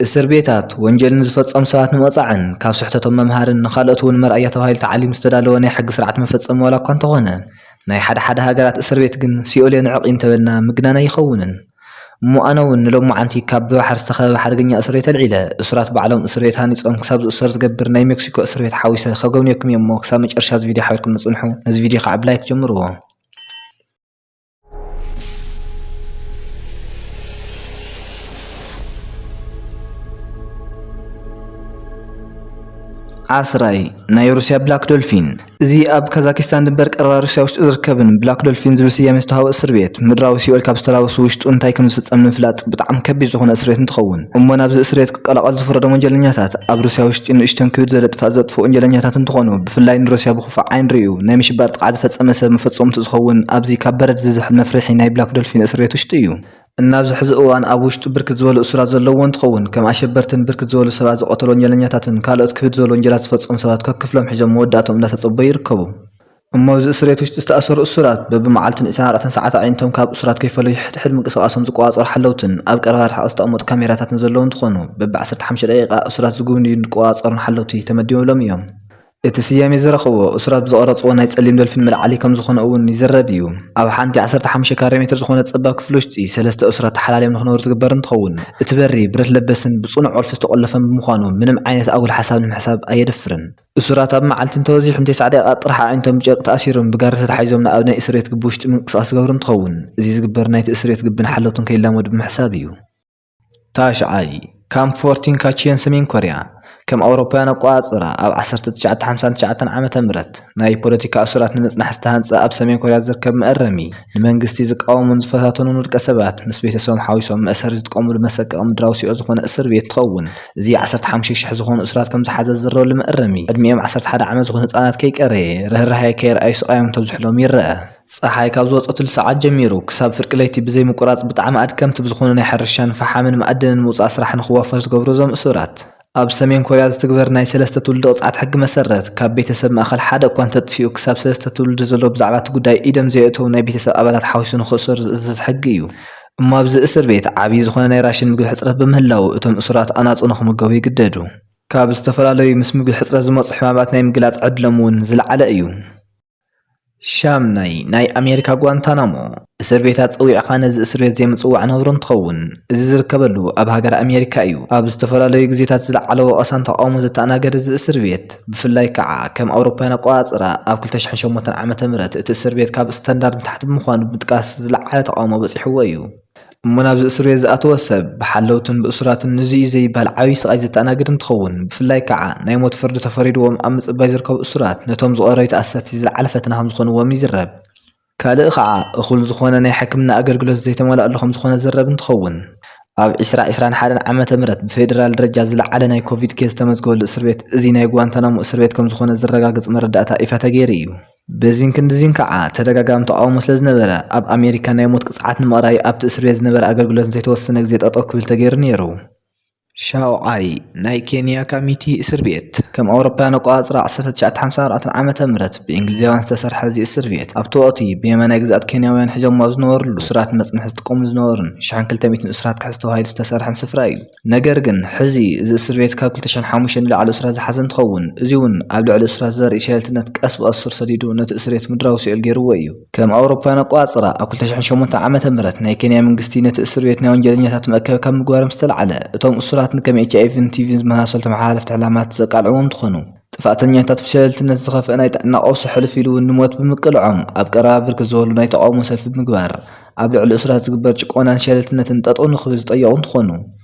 እስር ቤታት ወንጀል ንዝፈጸሙ ሰባት ንምቕጻዕን ካብ ስሕተቶም መምሃርን ንኻልኦት እውን መርኣያ ተባሂሉ ተዓሊሙ ዝተዳለወ ናይ ሕጊ ስርዓት መፈጸሚ ዋላ እኳ እንተኾነ፣ ናይ ሓደ ሓደ ሃገራት እስር ቤት ግን ሲኦል እየ ንዕቕ እንተበልና ምግናን ኣይኸውንን። እሞ ኣነ እውን ንሎማዓንቲ ካብ ብባሕሪ ዝተኸበበ ሓደገኛ እስር ቤት ኣልዒለ፣ እሱራት ባዕሎም እስር ቤት ሃኒጾም ክሳብ ዝእሰሩ ዝገብር ናይ ሜክሲኮ እስር ቤት ሓዊሰ ከጎብንየኩም እየ። እሞ ክሳብ መጨረሻ እዚ ቪድዮ ሓቢርኩም ንጽንሑ፣ ነዚ ቪድዮ ከዓ ብላይክ ጀምርዎ። ዓስራይ፣ ናይ ሩስያ ብላክ ዶልፊን። እዚ ኣብ ካዛኪስታን ድንበር ቀረባ ሩስያ ውሽጢ ዝርከብን ብላክ ዶልፊን ዝብል ስያሜ ዝተዋህቦ እስር ቤት፣ ምድራዊ ሲኦል ካብ ዝተላበሱ ውሽጡ እንታይ ከም ዝፍጸም ንምፍላጥ ብጣዕሚ ከቢድ ዝኾነ እስር ቤት እንትኸውን፣ እሞ ናብዚ እስር ቤት ክቀላቐሉ ዝፍረዶም ወንጀለኛታት ኣብ ሩስያ ውሽጢ ንእሽቶን ክብድ ዝበለ ጥፍኣት ዘጥፍኡ ወንጀለኛታት እንትኾኑ፣ ብፍላይ ንሩስያ ብኽፉእ ዓይኒ ርእዩ ናይ ምሽባር ጥቕዓት ዝፈጸመ ሰብ መፈጸምቱ ዝኸውን ኣብዚ ካብ በረድ ዝዝሕል መፍርሒ ናይ ብላክ ዶልፊን እስር ቤት ውሽጢ እዩ። እናብዚ ሕዚ እዋን ኣብ ውሽጡ ብርክት ዝበሉ እሱራት ዘለዎ እንትኸውን፣ ከም ኣሸበርትን ብርክት ዝበሉ ሰባት ዝቐተሉ ወንጀለኛታትን ካልኦት ክብድ ዝበሉ ወንጀላት ዝፈጸሙ ሰባት ከክፍሎም ሒዞም መወዳእቶም እንዳተጸበዩ ይርከቡ። እሞ ኣብዚ እስር ቤት ውሽጢ ዝተኣሰሩ እሱራት በብመዓልቱ ን24 ሰዓት ኣዒንቶም ካብ እሱራት ከይፈለዩ ሕድሕድ ምንቅስቃሶም ዝቆጻጸሩ ሓለውትን ኣብ ቀረባ ርሕቀት ዝተቐመጡ ካሜራታትን ዘለዉ እንትኾኑ፣ በብ15 ደቂቃ እሱራት ዝጉብንዩን ዝቆጻጸሩን ሓለውቲ ተመዲቦሎም እዮም። እቲ ስያሜ ዝረኸቦ እሱራት ብዝቐረጽዎ ናይ ጸሊም ዶልፊን መልዓሊ ከም ዝኾነ እውን ይዝረብ እዩ። ኣብ ሓንቲ 15 ካሬ ሜትር ዝኾነ ጸባብ ክፍሊ ውሽጢ ሰለስተ እሱራት ተሓላልዮም ንኽነብሩ ዝግበር እንትኸውን፣ እቲ በሪ ብረት ለበስን ብጽኑዕ ቁልፊ ዝተቖለፈን ብምዃኑ ምንም ዓይነት ኣጉል ሓሳብ ንምሕሳብ ኣየደፍርን። እሱራት ኣብ መዓልቲ እንተበዚሑ ንተስዓ ደቂቓ ጥራሕ ኣዒንቶም ብጨርቂ ተኣሲሮም ብጋሪ ተታሒዞም ናብ ናይ እስር ቤት ግቢ ውሽጢ ምንቅስቃስ ዝገብሩ እንትኸውን፣ እዚ ዝግበር ናይቲ እስር ቤት ግብን ሓለውትን ከይላመዱ ብምሕሳብ እዩ። ታሽዓይ፣ ካምፕ ፎርቲን ካቺየን ሰሜን ኮርያ። ከም ኣውሮፓውያን ኣቆጻጽራ ኣብ 1959 ዓመተ ምህረት ናይ ፖለቲካ እሱራት ንምጽናሕ ዝተሃንጸ ኣብ ሰሜን ኮርያ ዝርከብ መእረሚ፣ ንመንግስቲ ዝቃወሙን ዝፈታተኑን ውልቀ ሰባት ምስ ቤተሰቦም ሓዊሶም መእሰሪ ዝጥቀሙሉ መሰቀቒ ምድራዊ ሲኦል ዝኾነ እስር ቤት እንትኸውን፣ እዚ 15,000 ዝኾኑ እሱራት ከም ዝሓዘ ዝዝረበሉ መእረሚ፣ ዕድሚኦም 11 ዓመት ዝኾኑ ህጻናት ከይቀረየ ርህራሄ ከየርኣዩ ስቓዮም እንተብዝሕሎም ይረአ። ጸሓይ ካብ ዝወጸትሉ ሰዓት ጀሚሩ ክሳብ ፍርቂ ለይቲ ብዘይ ምቁራጽ ብጣዕሚ ኣድከምቲ ብዝኾኑ ናይ ሕርሻን ፈሓምን መኣድንን ምውጻእ ስራሕ ንኽዋፈር ዝገብሩ እዞም እሱራት፣ ኣብ ሰሜን ኮርያ ዝትግበር ናይ ሰለስተ ትውልዲ ቅጽዓት ሕጊ መሰረት፣ ካብ ቤተሰብ ማእኸል ሓደ እኳ እንተጥፊኡ ክሳብ ሰለስተ ትውልዲ ዘሎ ብዛዕባ እቲ ጉዳይ ኢዶም ዘየእተው ናይ ቤተሰብ ኣባላት ሓዊሱ ንኽእሰሩ ዝእዝዝ ሕጊ እዩ። እሞ ኣብዚ እስር ቤት ዓብዪ ዝኾነ ናይ ራሽን ምግቢ ሕጽረት ብምህላው እቶም እሱራት ኣናጹ ንኽምገቡ ይግደዱ። ካብ ዝተፈላለዩ ምስ ምግቢ ሕጽረት ዝመጹ ሕማማት ናይ ምግላጽ ዕድሎም እውን ዝለዓለ እዩ። ሻምናይ፣ ናይ ኣሜሪካ ጓንታናሞ። እስር ቤታት ጸዊዕኻ ነዚ እስር ቤት ዘይምጽዋዕ ነውሪ እንትኸውን፣ እዚ ዝርከበሉ ኣብ ሃገር ኣሜሪካ እዩ። ኣብ ዝተፈላለዩ ግዜታት ዝለዓለ ወቐሳን ተቓውሞ ዘተኣናገደ እዚ እስር ቤት፣ ብፍላይ ከዓ ከም ኣውሮፓውያን ኣቆጻጽራ ኣብ 2008 ዓመተ ምህረት እቲ እስር ቤት ካብ ስታንዳርድ ንታሕቲ ብምዃኑ ብምጥቃስ ዝለዓለ ተቓውሞ በጺሕዎ እዩ። እሞ ናብዚ እስር ቤት ዝኣተወ ሰብ ብሓለውትን ብእሱራትን ንዙ እዩ ዘይበሃል ዓብዪ ስቓይ ዘተኣናግድ እንትኸውን፣ ብፍላይ ከዓ ናይ ሞት ፍርዲ ተፈሪድዎም ኣብ ምጽባይ ዝርከቡ እሱራት ነቶም ዝቐረዩ ተኣሰርቲ ዝለዓለ ፈተና ከም ዝኾንዎም ይዝረብ። ካልእ ከዓ እኹል ዝኾነ ናይ ሕክምና ኣገልግሎት ዘይተመላእሉ ከም ዝኾነ ዝረብ እንትኸውን፣ ኣብ 2021 ዓመተ ምህረት ብፌዴራል ደረጃ ዝለዓለ ናይ ኮቪድ ኬዝ ዝተመዝገበሉ እስር ቤት እዚ ናይ ጓንታናሞ እስር ቤት ከም ዝኾነ ዝረጋግጽ መረዳእታ ይፋ ተገይሩ እዩ። በዚን ክንድዚን ከዓ ተደጋጋሚ ተቃውሞ ስለ ዝነበረ ኣብ ኣሜሪካ ናይ ሞት ቅጽዓት ንምቕራይ ኣብቲ እስር ቤት ዝነበረ ኣገልግሎት ንዘይተወሰነ ግዜ ጠጠው ክብል ተገይሩ ነይሩ። ሻውዓይ፣ ናይ ኬንያ ካሚቲ እስር ቤት። ከም ኣውሮፓውያን ኣቆጻጽራ 1954 ዓመተ ምህረት ብእንግሊዛውያን ዝተሰርሐ እዚ እስር ቤት ኣብቲ ወቅቲ ብየማናይ ግዝኣት ኬንያውያን ሒዞሞ ኣብ ዝነበሩሉ እሱራት መጽንሒ ዝጥቀሙ ዝነበሩን 1,200 እሱራት ክሕዝ ተባሂሉ ዝተሰርሐን ስፍራ እዩ። ነገር ግን ሕዚ እዚ እስር ቤት ካብ 2,500 ንላዕሊ እሱራት ዝሓዘ እንትኸውን፣ እዚ እውን ኣብ ልዕሊ እሱራት ዘርኢ ሸለልትነት ቀስ ብቐስ ሱር ሰዲዱ ነቲ እስር ቤት ምድራዊ ሲኦል ገይርዎ እዩ። ከም ኣውሮፓውያን ኣቆጻጽራ ኣብ 2008 ዓመተ ምህረት ናይ ኬንያ መንግስቲ ነቲ እስር ቤት ናይ ወንጀለኛታት መእከቢ ካብ ምግባር ምስ ተላዕለ፣ እቶም እሱራት ንከም ኤች ኣይ ቪን ቲ ቪን ዝመሳሰሉ ተመሓላለፍቲ ሕላማት ዘቃልዕዎም እንትኾኑ፣ ጥፋተኛታት ብሸለልትነት ዝኸፍአ ናይ ጥዕና ቀውሲ ሕልፍ ኢሉ እውን ንሞት ብምቅልዖም ኣብ ቀረባ ብርክት ዝበሉ ናይ ተቃውሞ ሰልፊ ብምግባር ኣብ ልዕሊ እሱራት ዝግበር ጭቆናን ሸለልትነትን ጠጠው ንኽብል ዝጠየቑ እንትኾኑ፣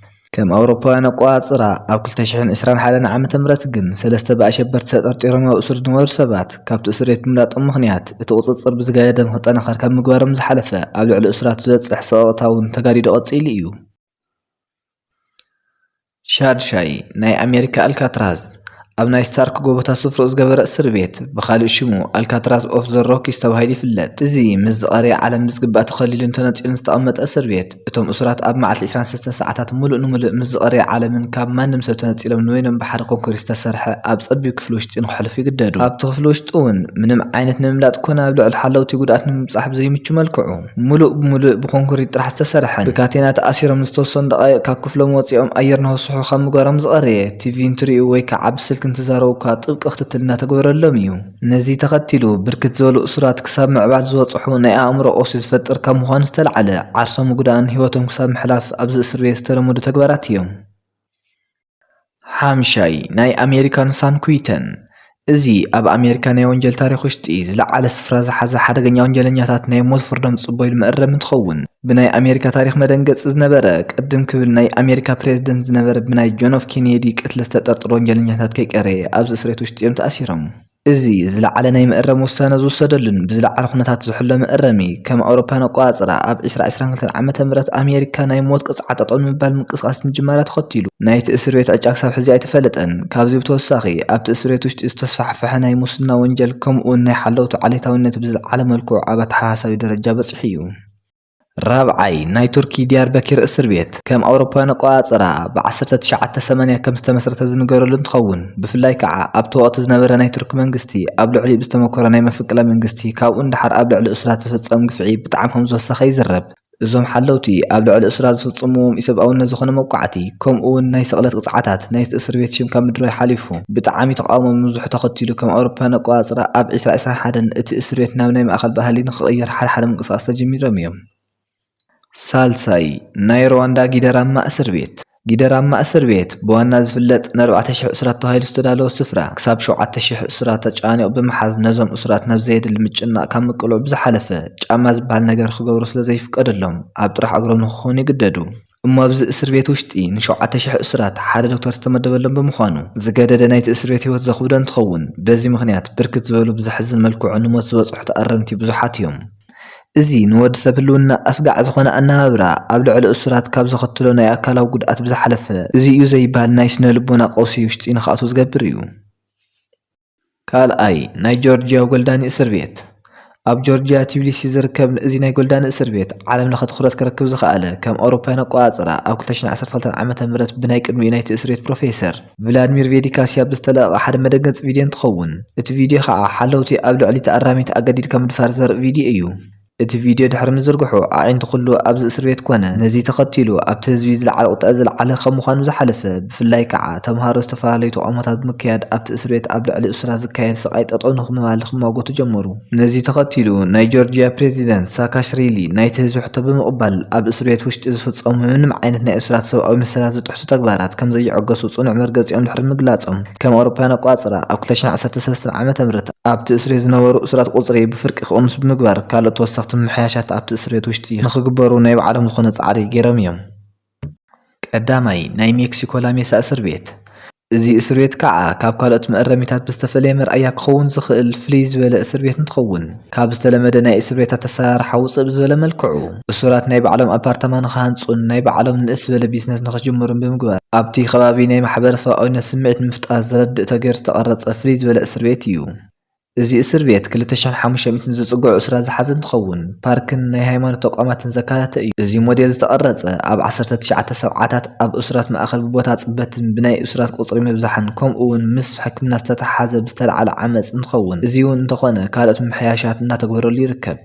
ከም ኣውሮፓውያን ኣቆጻጽራ ኣብ 2021 ዓመተ ምህረት ግን ሰለስተ ብኣሸበርቲ ተጠርጢሮም ኣብ እሱር ዝነበሩ ሰባት ካብቲ እስር ቤት ብምላጦም ምኽንያት እቲ ቁጽጽር ብዝጋየደ ንኽጠናኸር ካብ ምግባሮም ዝሓለፈ ኣብ ልዕሊ እሱራት ዝበጽሕ ሰቆቕታ እውን ተጋዲዶ ቀጺሉ እዩ። ሻድሻይ፣ ናይ ኣሜሪካ ኣልካትራዝ። ኣብ ናይ ስታርክ ጎቦታት ስፍርኡ ዝገበረ እስር ቤት፣ ብኻልእ ሽሙ ኣልካትራዝ ኦፍ ዘ ሮኪስ ተባሂሉ ይፍለጥ። እዚ ምስ ዝቐረየ ዓለም ብዝግባእ ተኸሊሉን ተነጺሉን ዝተቐመጠ እስር ቤት፣ እቶም እሱራት ኣብ መዓልቲ ዕስራን ሰለስተን ሰዓታት ምሉእ ንምሉእ ምስ ዝቐረየ ዓለምን ካብ ማንም ሰብ ተነጺሎም ንበይኖም ብሓደ ኮንክሪት ዝተሰርሐ ኣብ ጸቢብ ክፍሊ ውሽጢ ንኽሕልፉ ይግደዱ። ኣብቲ ክፍሊ ውሽጢ እውን ምንም ዓይነት ንምምላጥ ኮነ ኣብ ልዕሊ ሓለውቲ ጉድኣት ንምብጻሕ ብዘይምቹ መልክዑ፣ ምሉእ ብምሉእ ብኮንክሪት ጥራሕ ዝተሰርሐን ብካቴና ተኣሲሮም ንዝተወሰኑ ደቓይቕ ካብ ክፍሎም ወጺኦም ኣየር ንኸስሕሑ ካብ ምግባሮም ዝቐረየ፣ ቲቪ እንትርእዩ ወይ ከዓ ብስልኪ እንትዛረቡ እኳ ጥብቂ ክትትል እናተገበረሎም እዩ። ነዚ ተኸቲሉ ብርክት ዝበሉ እሱራት ክሳብ ምዕባል ዝበጽሑ ናይ ኣእምሮ ቀውሲ ዝፈጥር ካብ ምዃኑ ዝተላዕለ ዓርሶም ምጉዳእን ህይወቶም ክሳብ ምሕላፍ ኣብዚ እስር ቤት ዝተለመዱ ተግባራት እዮም። ሓምሻይ፣ ናይ ኣሜሪካን ሳን ኩዊተን። እዚ ኣብ ኣሜሪካ ናይ ወንጀል ታሪኽ ውሽጢ ዝለዓለ ስፍራ ዝሓዘ ሓደገኛ ወንጀለኛታት ናይ ሞት ፍርዶም ዝጽበይሉ መእረሚ እንትኸውን፣ ብናይ ኣሜሪካ ታሪኽ መደንገጺ ዝነበረ፣ ቅድም ክብል ናይ ኣሜሪካ ፕሬዝደንት ዝነበረ ብናይ ጆን ኤፍ ኬኔዲ ቅትለት ዝተጠርጠሩ ወንጀለኛታት ከይቀረየ ኣብዚ እስር ቤት ውሽጢ እዮም ተኣሲሮም። እዚ ዝለዓለ ናይ መእረሚ ውሳነ ዝውሰደሉን ብዝለዓለ ኩነታት ዝሕሎ መእረሚ፣ ከም ኣውሮፓን ኣቆጻጽራ ኣብ ዕስራ ዕስራን ክልተን ዓመተ ምህረት ኣሜሪካ ናይ ሞት ቅጽዓት ጠጠው ንምባል ምንቅስቃስ ምጅማራ ተኸቲሉ፣ ናይቲ እስር ቤት ዕጫ ክሳብ ሕዚ ኣይተፈለጠን። ካብዚ ብተወሳኺ፣ ኣብቲ እስር ቤት ውሽጢ ዝተስፋሕፈሐ ናይ ሙስና ወንጀል፣ ከምኡ እውን ናይ ሓለውቱ ዓሌታዊነት ብዝለዓለ መልክዑ ኣብ ኣተሓሳሳቢ ደረጃ በጺሑ እዩ። ራብዓይ፣ ናይ ቱርኪ ዲያርበኪር እስር ቤት፣ ከም ኣውሮፓውያን ኣቆጻጽራ ብ ዓሰርተ ትሽዓተ ሰማንያ ከም ዝተመስረተ ዝንገረሉ እንትኸውን፣ ብፍላይ ከዓ ኣብቲ ወቕቲ ዝነበረ ናይ ቱርኪ መንግስቲ ኣብ ልዕሊኡ ብዝተመኮረ ናይ መፈንቅለ መንግስቲ፣ ካብኡ ንደሓር ኣብ ልዕሊ እሱራት ዝፍጸም ግፍዒ ብጣዕሚ ከም ዝወሰኸ ይዝረብ። እዞም ሓለውቲ ኣብ ልዕሊ እሱራት ዝፍጽምዎም ኢሰብኣውነት ዝኾነ መውቃዕቲ፣ ከምኡ እውን ናይ ስቕለት ቅጽዓታት፣ ናይቲ እስር ቤት ሽም ካብ ምድራይ ሓሊፉ ብጣዕሚ ተቓውሞ ምብዝሑ ተኸቲሉ፣ ከም ኣውሮፓውያን ኣቆጻጽራ ኣብ ዕስራ ዕስራን ሓደን እቲ እስር ቤት ናብ ናይ ማእኸል ባህሊ ንኽቕየር ሓደ ሓደ ምንቅስቃስ ተጀሚሮም እዮም። ሳልሳይ፣ ናይ ሩዋንዳ ጊደራማ እስር ቤት። ጊደራማ እስር ቤት ብዋና ዝፍለጥ ንኣርባዕተ ሽሕ እሱራት ተባሂሉ ዝተዳለወ ስፍራ፣ ክሳብ ሸውዓተ ሽሕ እሱራት ተጨናኒቑ ብምሓዝ፣ ነዞም እሱራት ናብ ዘየድሊ ምጭናቕ ካብ ምቅልዑ ብዝሓለፈ፣ ጫማ ዝበሃል ነገር ክገብሩ ስለ ዘይፍቀደሎም፣ ኣብ ጥራሕ እግሮም ንክኾኑ ይግደዱ። እሞ ኣብዚ እስር ቤት ውሽጢ ንሸውዓተ ሽሕ እሱራት ሓደ ዶክተር ዝተመደበሎም ብምዃኑ፣ ዝገደደ ናይቲ እስር ቤት ህይወት ዘኽብዶ እንትኸውን፣ በዚ ምኽንያት ብርክት ዝበሉ ብዘሕዝን መልክዑ ንሞት ዝበጽሑ ተኣረምቲ ብዙሓት እዮም። እዚ ንወዲ ሰብ ህልውና ኣስጋዕ ዝኾነ ኣነባብራ ኣብ ልዕሊ እሱራት ካብ ዘኸትሎ ናይ ኣካላዊ ጉድኣት ብዝሓለፈ፣ እዚ እዩ ዘይበሃል ናይ ስነ ልቦና ቀውሲ ውሽጢ ንኽኣትዉ ዝገብር እዩ። ካልኣይ፣ ናይ ጆርጂያ ጎልዳኒ እስር ቤት። ኣብ ጆርጂያ ቲቢሊሲ ዝርከብ እዚ ናይ ጎልዳኒ እስር ቤት ዓለም ለኸ ትኹረት ክረክብ ዝኸኣለ፣ ከም ኣውሮፓውያን ኣቆጻጽራ ኣብ ክልተ ሽሕን ዓሰርተ ክልተን ዓመተ ምህረት ብናይ ቅድሚኡ ናይቲ እስር ቤት ፕሮፌሰር ቭላድሚር ቬዲካስያ ብዝተለቐቐ ሓደ መደንገጺ ቪድዮ እንትኸውን፣ እቲ ቪድዮ ኸዓ ሓለውቲ ኣብ ልዕሊ ተኣራሚት ኣገዲድካ ምድፋር ዘርኢ ቪድዮ እዩ። እቲ ቪድዮ ድሕሪ ምዝርግሑ፣ ኣዒንቲ ኩሉ ኣብዚ እስር ቤት ኮነ። ነዚ ተኸቲሉ ኣብቲ ህዝቢ ዝለዓለ ቁጠዐ ዝለዓለ ከም ምዃኑ ዝሓለፈ፣ ብፍላይ ከዓ ተምሃሮ ዝተፈላለዩ ተቓውሞታት ብምክያድ ኣብቲ እስር ቤት ኣብ ልዕሊ እሱራት ዝካየድ ስቓይ ጠጠው ንኽምባል ክማጎቱ ጀመሩ። ነዚ ተኸቲሉ ናይ ጆርጂያ ፕሬዚደንት ሳካሽሪሊ ናይቲ ህዝቢ ሕቶ ብምቕባል ኣብ እስር ቤት ውሽጢ ዝፍጸሙ ምንም ዓይነት ናይ እሱራት ሰብኣዊ መሰላት ዝጥሕሱ ተግባራት ከም ዘይዕገሱ ጽኑዕ መርገጺኦም ድሕሪ ምግላጾም፣ ከም ኣውሮፓውያን ኣቆጻጽራ ኣብ ክልተ ሽሕን ዓሰርተ ሰለስተን ዓመተ ምህረት ኣብቲ እስር ቤት ዝነበሩ እሱራት ቁጽሪ ብፍርቂ ክቕንስ ብምግባር፣ ካልኦት ተወሰኽቲ ምምሕያሻት ኣብቲ እስር ቤት ውሽጢ ንኽግበሩ ናይ ባዕሎም ዝኾነ ጻዕሪ ገይሮም እዮም። ቀዳማይ፣ ናይ ሜክሲኮ ላሜሳ እስር ቤት። እዚ እስር ቤት ከዓ ካብ ካልኦት መእረሚታት ብዝተፈለየ መርኣያ ክኸውን ዝኽእል ፍልይ ዝበለ እስር ቤት እንትኸውን፣ ካብ ዝተለመደ ናይ እስር ቤታት ኣሰራርሓ ውፅእ ብዝበለ መልክዑ፣ እሱራት ናይ ባዕሎም ኣፓርታማ ንኽሃንፁን ናይ ባዕሎም ንእስ ዝበለ ቢዝነስ ንኽጅምሩን ብምግባር፣ ኣብቲ ከባቢ ናይ ማሕበረሰባዊነት ስምዒት ንምፍጣር ዝረድእ ተገይሩ ዝተቐረፀ ፍልይ ዝበለ እስር ቤት እዩ። እዚ እስር ቤት ክልተ ሽሕን ሓሙሽተ ሚእትን ዝጽግዑ እሱራት ዝሓዘ እንትኸውን፣ ፓርክን ናይ ሃይማኖት ተቋማትን ዘካተተ እዩ። እዚ ሞዴል ዝተቐረጸ፣ ኣብ ዓሰርተ ትሽዓተ ሰብዓታት ኣብ እሱራት ማእከል ብቦታ ጽበትን ብናይ እሱራት ቁጽሪ ምብዛሕን፣ ከምኡ እውን ምስ ሕክምና ዝተተሓሓዘ ብዝተለዓለ ዓመጽ እንትኸውን፣ እዚ እውን እንተኾነ፣ ካልኦት ምምሕያሻት እናተግበረሉ ይርከብ።